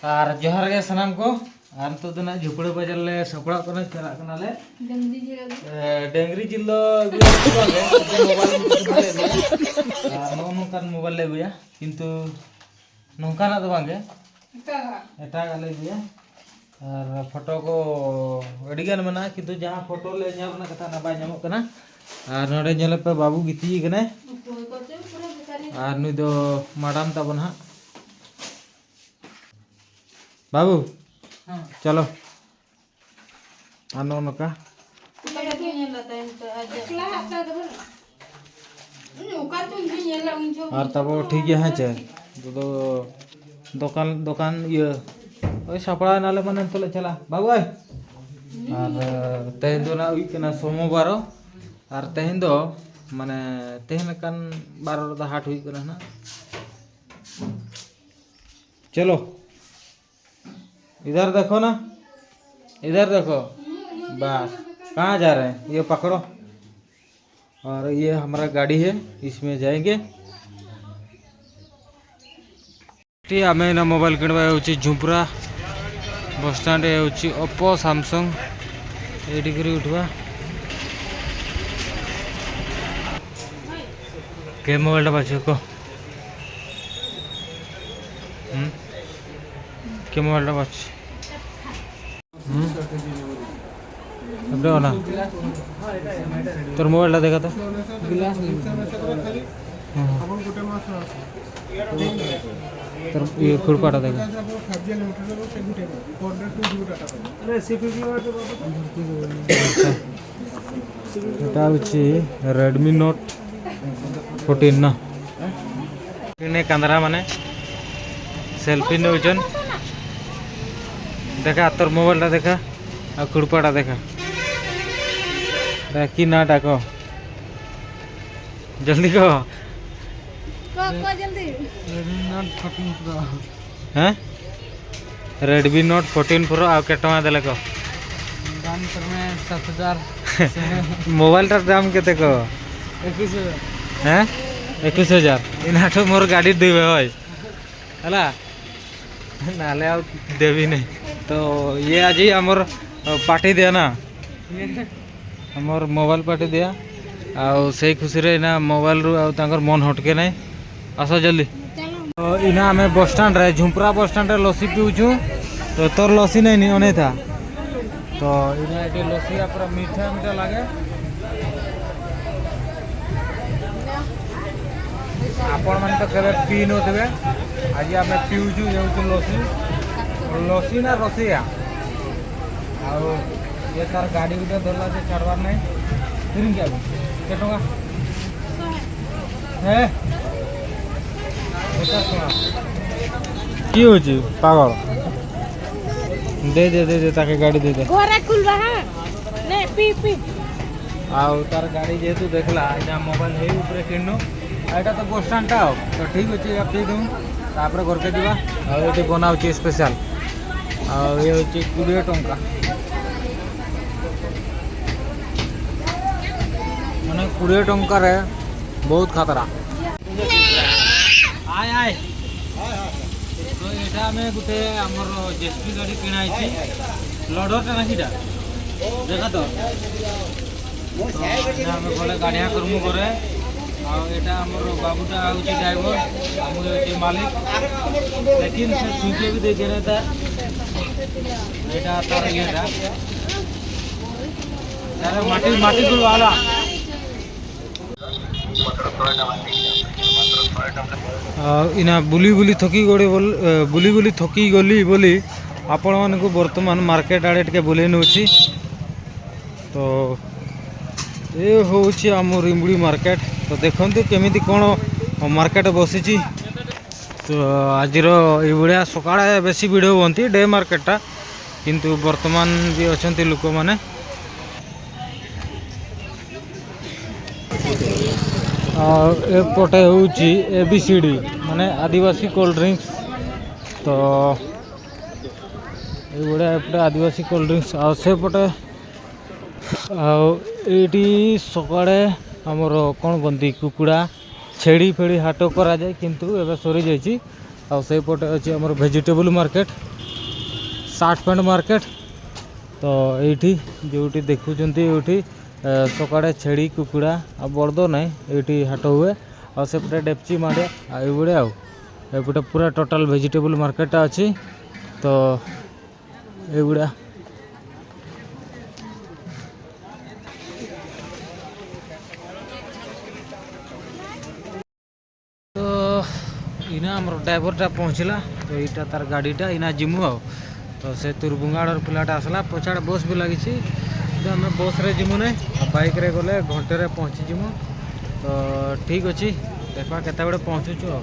और जोहार गे सानाम को और नितो दो ना झुपड़ा बाजार ले सपड़ा कना चला कना ले डंगरी जिल दो बागे मोबाइल और नो नोंकान मोबाइल ले अगुया किंतु नोंकाना दो बागे एटागा ले अगुया। और फोटो को अड़ी गान मेना किंतु जहां फोटो ले ñam rena कथा ना बाय ñamok कना। और नोडे ñele पे बाबू गिती कना और नुई दो मैडम ताबन हा बाबू चलो और नो नोका और तब ठीक है चे दो दुकान दुकान ये ओय सापड़ा नाले माने तले चला बाबू ओय। और तेहेन दो ना हुई कना सोमवार और तेहेन दो माने तेहेन कान बारो रे हाट हुई कना ना। चलो इधर देखो ना, इधर देखो, बस कहाँ जा रहे हैं ये पकड़ो। और ये हमारा गाड़ी है, इसमें जाएंगे। आम ना मोबाइल किणवा होची झुमपुरा बस स्टैंड होची ओप्पो सैमसंग एडी करी उठवा के मोबाइल बाछो को के मोबाइल बाछ ना तोर मोबाइल देखा तो तोर ये खुरपाटा देखा। এটা হচ্ছে Redmi Note 14 না কিনে কান্দরা মানে সেলফি নেউছন। দেখা তোর মোবাইলটা দেখা আর খুরপাটা দেখা কি না ডাকো জলদি কহ जल्दी। হ্যাঁ Redmi Note 14 Pro आ के टका देले कह दाम करमे 7000। मोबाइलटार दाम केते कह? 21000। হ্যাঁ 21000 इनाठो मोर गाड़ी देबे होय हला नाले आ देबी नहीं। तो ये आज हमर पार्टी दिया ना, हमर मोबाइल पार्टी दिया आउ सेई खुशी रे इना मोबाइल रु आउ तांकर मन हटके नहीं। आसो जल्दी। तो इना आमे बस स्टैंड रे झुमपुरा बस स्टैंड रे लस्सी पिउछु। तो तोर लस्सी नहीं नी अने था तो इना एटी लस्सी पूरा मीठा मीठा लागे। आपण माने तो केबे पी नथिबे, आज आमे पिउछु हेउछु लस्सी लस्सी ना रसिया। आउ ये तार गाड़ी गुटे धरला जे छाड़बार नहीं फिरिंग के के टंका हे 50 टका की होची पागल दे दे दे दे ताके गाड़ी दे दे घरे खुलबा हां ने पी पी। आउ तार गाड़ी जेहेतु देखला एटा मोबाइल हे उपरे किणनु एटा तो बस स्टैंड टा तो ठीक अछि पी दू तापर घरके जिबा। आ एटी बनाउची स्पेशल आ ये होची 20 टंका माने 20 टंका रे बहुत खतरा। आय आय तो एटा आमे गुटे हमर जेसीबी गाड़ी किणा होईछि लडरटा नाकीटा देखा तो आमे गले गाड़िया करमु घरे। आ एटा हमर बाबूटा होची ड्राइवर आ मु होची मालिक, लेकिन से छुके भी देखे रहता एटा तार इटा तार माटी माटी गुल वाला इना बुली बुली थकी गड़े बुली बुली थकी गली बोली आपण मानक बर्तमान मार्केट आड़े टिके बुले नउछि। तो ये होछि आम रिंबुड़ी मार्केट। तो देखंतु केमिति कोन मार्केट बसिछि। तो आजिर एभलिया सकाळे बेसी भिड़ हुअंती डे मार्केटटा, किंतु बर्तमान भी अछंती लोक माने। एपटे होची एबीसीडी माने आदिवासी कोल्ड ड्रिंक्स। तो एभलिया एपटे आदिवासी कोल्ड ड्रिंक्स आ सेपटे आठी सकाळे आमर कौन कहती कुकुड़ा छेड़ी फेड़ी हाट करा जाए किंतु एबे सरी जाइछि। आ सेपटे अछि आमर vegetable market. Shirt pant market. ତ ଏଇଠି ଯେଉଁଠି ଦେଖୁଛନ୍ତି, ଏଇଠି ସକାଳେ ଛେଳି, କୁକୁଡ଼ା ଆଉ ବଳଦ ନାହିଁ, ଏଇଠି ହାଟ ହୁଏ। ଆଉ ସେପଟେ ଡେପଚି, ମାଣ୍ଡିଆ ଆଉ ଏଇଭଳିଆ। ଆଉ ଏପଟେ ପୁରା ଟୋଟାଲ୍ ଭେଜିଟେବୁଲ୍ ମାର୍କେଟଟା ଅଛି। ତ ଏଇଗୁଡ଼ା। ତ ଇନା ଆମର ଡ୍ରାଇଭରଟା ପହଞ୍ଚିଲା। ତ ଏଇଟା ତାର ଗାଡ଼ିଟା, ଇନା ଯିମୁ। ଆଉ ତ ସେ ତୁରବୁଙ୍ଗାଡ଼ର ପିଲାଟା ଆସିଲା। ପଛଆଡ଼େ ବସ୍ ବି ଲାଗିଛି, କିନ୍ତୁ ଆମେ ବସ୍ରେ ଯିମୁ ନାହିଁ, ଆଉ ବାଇକ୍ରେ ଗଲେ ଘଣ୍ଟେରେ ପହଞ୍ଚିଯିମୁ। ତ ଠିକ୍ ଅଛି, ଦେଖିବା କେତେବେଳେ ପହଞ୍ଚୁଛୁ। ଆଉ